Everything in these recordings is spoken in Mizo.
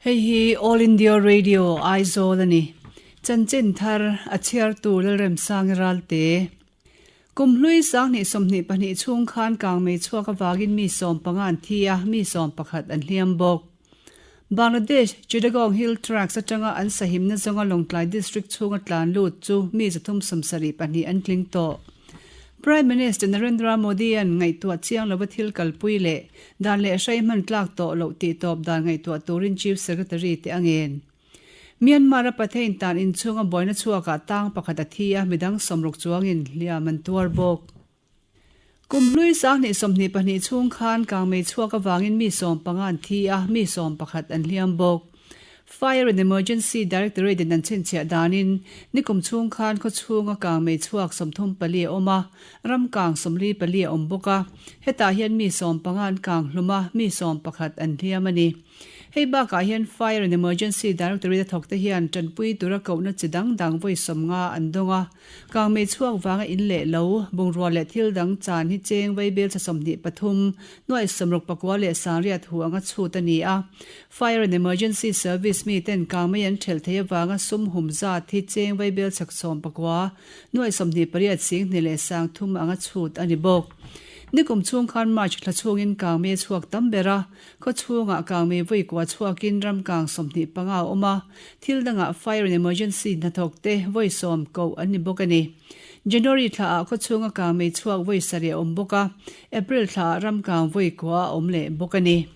Hei hi All India Radio, Aizawl a ni. Chanchin thar a chhiartu Lalremsangi Ralte. Kum hlui 2022 chhung khan kangmei chhuak avangin mi 15 an thi a, mi 11 an hliam bawk. Bangladesh, Chittagong Hill Tracts atanga an sahimna zawnga Lawngtlai District chhunga tlan lut chu mi 372 an tling tawh. Prime Minister Narendra Modi-a'n ngaihtuah chiang lova thil kalpui leh dan leh hrei hman tlak tawh loh tih tawp dan ngaihtuah turin Chief Secretary te a ngen. Myanmar-a Pathein tan inchhunga buaina chhuakah tang pakhat a thi a, midang 60 chuangin hliam an tuar bawk. Kum hlui 2022 chhung khan kangmei chhuak avangin mi 15 an thi a, mi 11 an hliam bawk. Fire and Emergency Directorate in an chhinchhiah danin nikum chhung khan khaw chhunga kangmei chhuak 34 a awm a, ram kang 44 a awm bawk a. Hetah hian mi 15 an kang hlum a, mi 11 an hliam a ni. Hei bakah hian Fire and Emergency Directorate a thawkte hian tanpui tura kohna chi dang dang vawi 50 an dawng a. Kangmei chhuak vanga in leh lo, bungrua leh thil dang chan hi cheng vaibel tha 23, nuaih 64 leh 80 hu anga chhut a ni a. Fire and Emergency Service mi ten kangmei an thelh thei avanga sum hum zat hi cheng vaibel chak 19, nuaih 28 singhnih leh 30 anga chhut a ni bawk. Nikum chhung khan March thla chhungin kangmei a chhuak tam ber a, Khaw chhungah kangmei vawi kua chhuakin ram kang 25 a awm a, thil dangah Fire and Emergency hnathawk te vawi 10 koh an ni bawk a ni. January thlaah khaw chhunga kangmei chhuak vawi 7 a awm bawk a, April thlaah ram kang vawi kua a awm leh bawk a ni.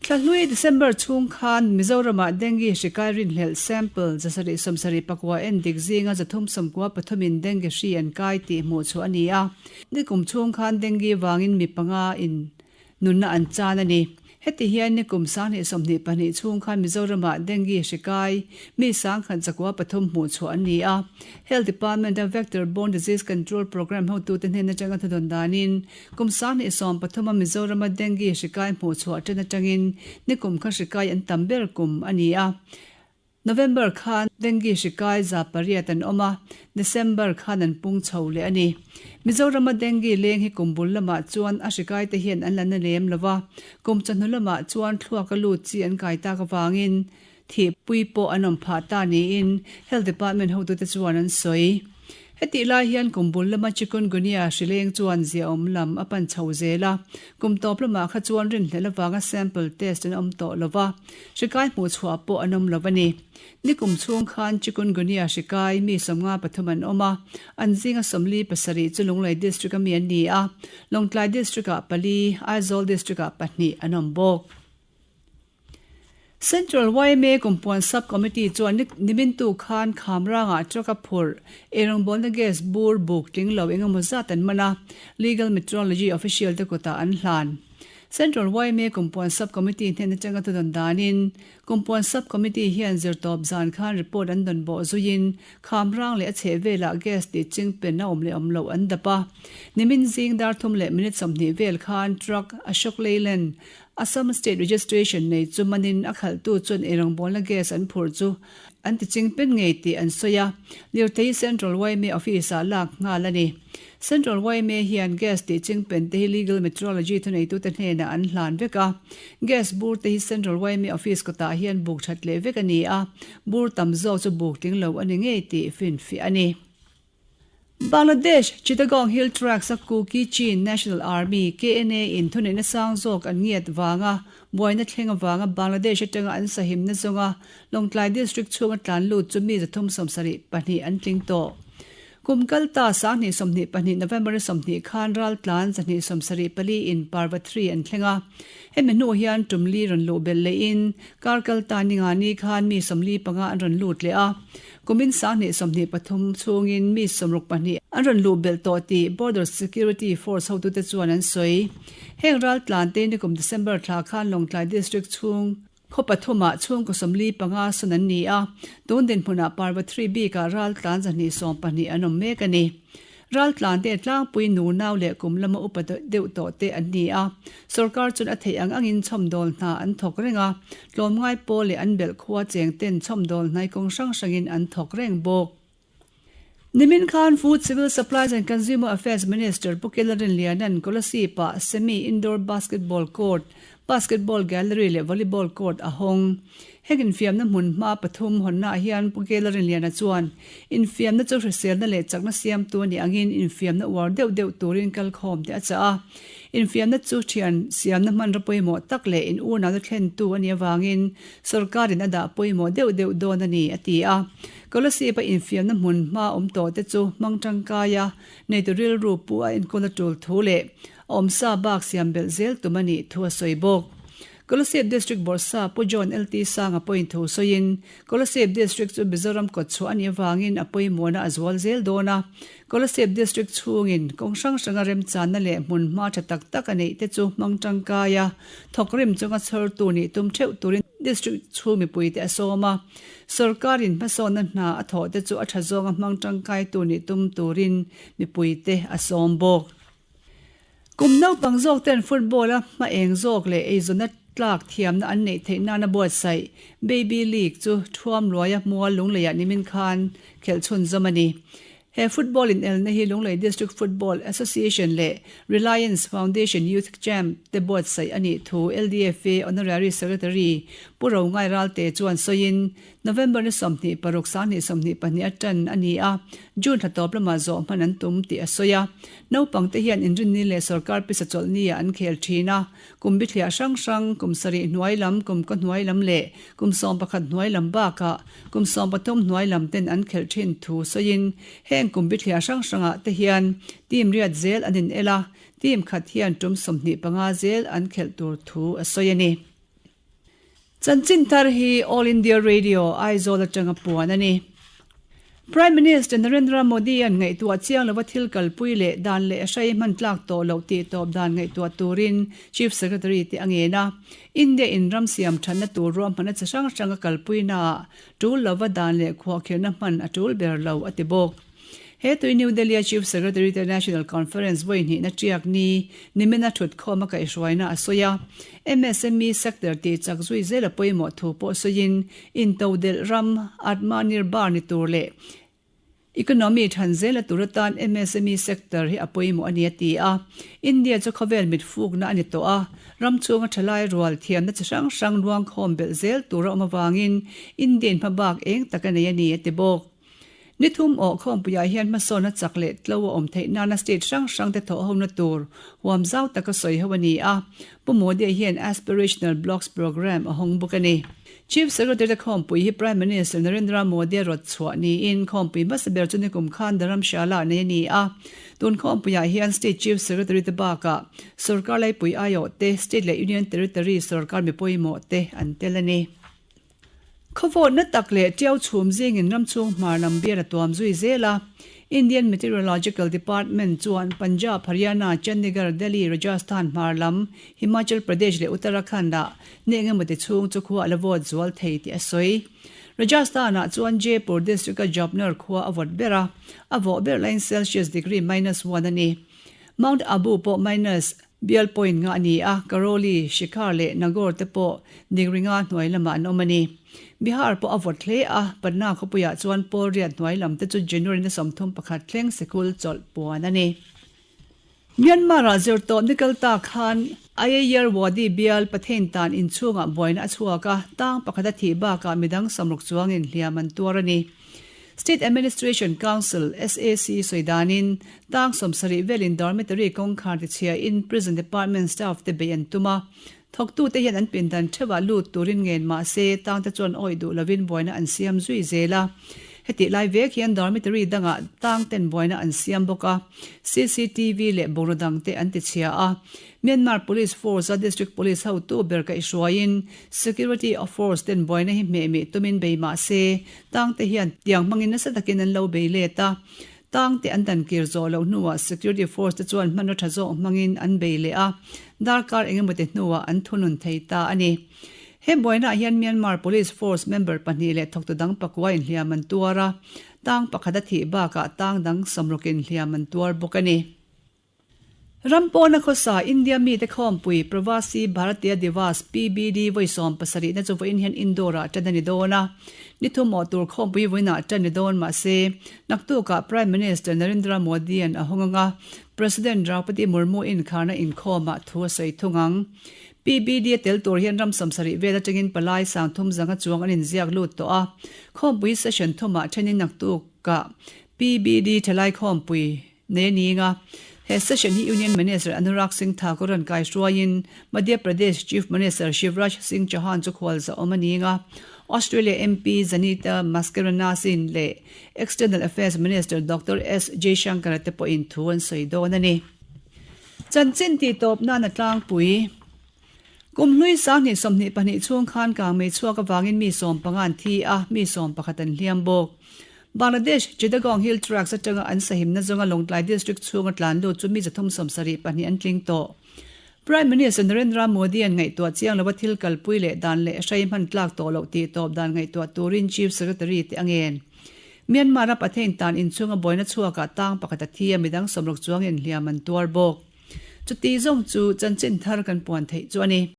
Thlahlui December chhung khan Mizoramah dengue hri kai rinhlelh sample 779 en dik zinga 393 in dengue hri an kai tih hmuh chhuah a ni a, nikum chhung khan dengue vangin mi panga in nunna an chan a ni. Heti hian nikum 2022 chhung khan Mizoramah dengue hri kai mi 1103 hmuh chhuah an ni a. Health Department-a Vector Borne Disease Control Programme hotute hnen atanga thudawn danin kum 2013 a Mizorama dengue hri kai hmuh chhuah ṭan atangin nikum kha hri kai an tam ber kum a ni a. November khan dengue hri kai 800 an awm a, December khan an pung chho leh a ni. Mizorama dengue leng hi kum bul lamah chuan a hri kai te hian an la na lem lo va, kum chawhnu lamah chuan thluaka lut chi an kai tak avangin thihpui pawh an awm phah ta niin Health Department hotute chuan an sawi. Hetih lai hian kum bul lama Chikungunya hri leng chuan ziaawm lam a pan chho zel a, kum tawp lamah kha chuan rinhlelh avanga sample test an awm tawh lo va, hri kai hmuh chhuah pawh an awm lo a ni. Nikum chhung khan Chikungunya hri kai mi 53 an awm a, an zinga 47 chu Lunglei District a mi an ni a, Lawngtlai District-ah pali, Aizawl District-ah pahnih an awm bawk. Central yma Kumpuan Sub Committee chuan nimintu khan Khamrangah truck a phurh, eirawngbawlna gas bur buk tling lo eng emaw zat an man a, Legal Metrology official te kutah an hlan. Central yma Kumpuan Sub Committee hnen atanga thudawn danin, Kumpuan Sub Committee hian zirtawp zan khan report an dawn bawh zuiin Khamrang leh a chheh velah gas tih ching pen a awm leh awm loh an dap a. Nimin zing dar thum leh minute 20 vel khan truck Ashok Leyland Assam State Registration nei chu manin a khalhtu chuan eirawngbawlna gas an phurh chu an ti ching pen ngei tih an sawi a, lirthei Central yma Office-ah lak nghal a ni. Central yma hian gas tih ching pen te hi Legal Metrology thuneitute hnenah an hlan vek a, gas bur te hi Central yma Office kawtah hian buk that leh vek a ni a, bur tam zawk chu buk tling lo a ni ngei tih finfiah a ni. Bangladesh, Chittagong Hill Tracts a Kuki Chin National Army, KNA, in thuneihna sang zawk an ngiat vanga buaina thleng avanga Bangladesh atanga an sahimna zawnga Lawngtlai District chhunga tlan lut chu mi 372 an tling tawh. Kum kal ta 2022 November 20 khan ral tlan 274 in Parva 3 an thleng a. Hemi hnu hian tum li rawn luh belh lehin kar kal ta ninga ni khan mi 45 an rawn lut leh a. Kumin 2023 chhungin mi 62 an rawn luh belh tawh tih Border Security Force hotute chuan an sawi. Heng ral tlan te nikum December thla khan Lawngtlai District chhung khaw pathumah chhungkaw 45 sawn an ni a, tun dinhmunah Parva 3 bikah ral tlan 212 an awm mek a ni. Ral tlan te tlangpui nu nau leh kum lama upa deuh tawh te an ni a, sorkar chuan a theih ang angin chhawmdawl hna an thawk reng a, tlawmngai pawl leh an belh khua cheng ten chhawmdawl hnai kawng hrang hrangin an thawk reng bawk. Nimin khan Food, Civil Supplies and Consumer Affairs Minister Pu Kela Rinliana'n Kolasib-ah Semi Indoor Basketball Court Basketball Gallery leh Volleyball Court a hawng. Heng infiamna hmunhma pathum hawnnaah hian Pu Gelarinliana chuan infiamna chu hriselna leh chakna siamtu a nih angin infiamna uar deuh deuh turin kalkhawm te a chah a. Infiamna chu thian siamna hmanraw pawimawh tak leh in unauna thlentu a nih avangin sorkarin a dah pawimawh deuh deuh dawn a ni, a ti a. Kolasib-a infiamna hmunhma awm tawh te chu hmang tangkaia neitu rilru pu a enkawl a tul thu leh a awmsa bak siam belh zel tum a nih thu a sawi bawk. Kolasib District Bawrhsa Pu John LT Sanga pawhin thu sawiin, Kolasib District chu Mizoram kawtchhuah a nih avangin a pawimawhna a zual zel dawn a. Kolasib District chhungin kawng hrang hranga remchanna leh hmunhma tha tak tak a neih te chu hmang tangkai a, thawkrim chunga chhawrtu nih tum theuh turin District chhung mipuite a sawm a. Sorkarin hmasawnna hna a thawh te chu a tha zawnga hmang tangkaitu nih tum turin mipuite a sawm bawk. Kum naupang zawk ten football a hma eng zawk leh eizawnna tlak thiamna an neih theih nana buatsaih Baby League chu Thuam Luaia Mual Lungleiah nimin khan khelh chhunzawm a ni. He football inelna hi Lunglei District Football Association leh Reliance Foundation Youth Camp te buatsaih a nih thu LDFA Honorary Secretary Pu Rongai Ralte chuan sawiin November ni 26 2022 a tan a ni a, June thla tawp lamah zawh hman an tum tih a sawi a. Naupang te hian inrinni leh sorkar pisa chawlhni ah an khel thin a, kum bithliah hrang hrang, kum sarih hnuai lam, kum kaw hnuai lam leh kum 11 hnuai lam bakah kum 13 hnuai lam ten an khelh thin thu sawiin heng kum bithliah hrang hrangah te hian team riat zel an in el a, team khat hian tum 25 zel an khelh tur thu a sawi a ni. Chanchin thar hi All India Radio, Aizawl atanga puan a ni. Prime Minister Narendra Modi-a'n ngaihtuah chiang lova thil kalpui leh dan leh hrai hman tlak tawh loh tih tawp dan ngaihtuah turin Chief Secretary te a ngen a. India in ram siam thatna tur ruahmanna chi hrang hrang a kalpuinaah tul lova dan leh khuahkhirhna hman a tul ber lo a ti bawk. He tui New Delhi-a Chief Secretary te National Conference vawi hnihna ṭiak ni nimina ṭhutkhawm a kaihhruaina a sawi a. MSME sector tih chak zui zel a pawimawh thu pawh sawiin intodelh ram Atmanirbhar ni tur leh economy ṭhan zel a tur atan MSME sector hi a pawimawh a ni a ti a. India chu khawvel mit fukna a ni tawh a, ram chhunga ṭhalai rual thiamna chi hrang hrang ruangkhawm belh zel tur a awm avangin India-in hmabak eng tak a nei a ni a ti bawk. Ni thum awh khawmpuiah hian hmasawnna chak leh tlo a awm theih nana state hrang hrangte thawhhona tur huam zau taka sawi ho a ni a, Pu Modi hian Aspirational Blocks Programme a hawng bawk a ni. Chief Secretary te khawmpui hi Prime Minister Narendra Modi a rawt chhuah niin khawmpui hmasa ber chu nikum khan Dharamshala nei a ni a. Tun khawmpuiah hian State Chief Secretary te bakah sorkar laipui aiawh te, State leh Union Territory sorkar mi pawimawh te an tel a ni. Khawvawtna tak leh ṭiau chhum zingin ramchhung hmar lam bial a tuam zui zel a. Indian Meteorological Department chuan Punjab, Haryana, Chandigarh, Delhi, Rajasthan hmar lam, Himachal Pradesh leh Uttarakhand-ah ni engemaw ti chhung chu khua a la vawt zual thei tih a sawi. Rajasthan-ah chuan Jaipur district-a Jobner khua a vawt ber a, a vawh ber laiin Celsius degree minus one a ni. Mount Abu pawh minus Bial point nga a ni a, Karauli, Shikhar leh Nagaur te pawh degree nga hnuai lamah an awm a ni. Bihar pawh a vawt hle a, Patna khawpuiah chuan pawl riat hnuai lam te chu January ni 31 thleng sikul chawlh puan a ni. Myanmar-ah zirtawp ni kal ta khan Ayeyarwady bial Pathein tan inchhungah buaina a chhuak a, tang pakhat a thih bakah midang 60 chuangin hliam an tuar a ni. State Administration Council, SAC, sawi danin, tang 70 velin dormitory kawngkhar tichhiain Prison Department staff te beih an tum a. Thawktute hian an pindan theuhah lut turin ngen mah se tangte chuan awih duh lovin buaina an siam zui zel a. Hetih lai vek hian dormitory dangah tangten buaina an siam bawk a, CCTV leh bungraw dangte an tichhia a. Myanmar Police Force a District Police hotu ber kaihhruaiin Security of Force ten buaina hi hmehmih tumin bei mah se, Tangte hian tiang hmangin nasa takin an lo bei let a. Tangte an dan kir zawh loh hnuah Security Force te chuan hmanraw tha zawk hmangin an bei leh a, darkar engemawti hnuah an thunun thei ta a ni. He buainaah hian Myanmar Police Force member pahnih leh thawktu dang pakua inhliam an tuar a, tang pakhat a thih bakah tang dang 60 inhliam an tuar bawk a ni. Ram pawna khawsa India mite khawmpui Pravasi Bharatiya Divas, PBD, vawi 70 na chu vawiin hian Indore-ah tan a ni dawn a. Ni thum awh tur khawmpui vawiinah tan ni dawn mah se, naktukah Prime Minister Narendra Modi-a'n a hawng ang a, President Draupadi Murmu inkharna inkhawmah thu a sawi thung ang. PBD a tel tur hian ram 70 vel atangin palai 30 zanga chuang an inziak lut tawh a. Khawmpui session thumah thenin naktukah PBD thalai khawmpui nei a ning a. He session hi Union Minister Anurag Singh Thakur rawn kaihruaiin Madhya Pradesh Chief Minister Shivraj Singh Chauhan chu khualzah awm a ning a. Australia MP Zanita Mascarenhas-in leh External Affairs Minister Doctor S Jaishankar-a te pawhin thu an sawi dawn a ni. Chanchin tih tawp nan a tlangpui. Kum hlui 2022 chhung khan kangmei chhuak avangin mi 15 an thi a, mi 11 an hliam bawk. Bangladesh, Chittagong Hill Tracts atanga an sahimna zawnga Lawngtlai District chhunga tlan lut chu mi 372 an tling tawh. Prime Minister Narendra Modi-a'n ngaihtuah chiang lova thil kalpui leh dan leh hrai hman tlak tawh loh tih tawp dan ngaihtuah turin Chief Secretary te a ngen. Myanmar-a Pathein tan inchhunga buaina chhuakah tang pakhat a thi a, midang sawmruk chuangin hliam an tuar bawk. Chuti zawng chu chanchin thar kan puan theih chu a ni.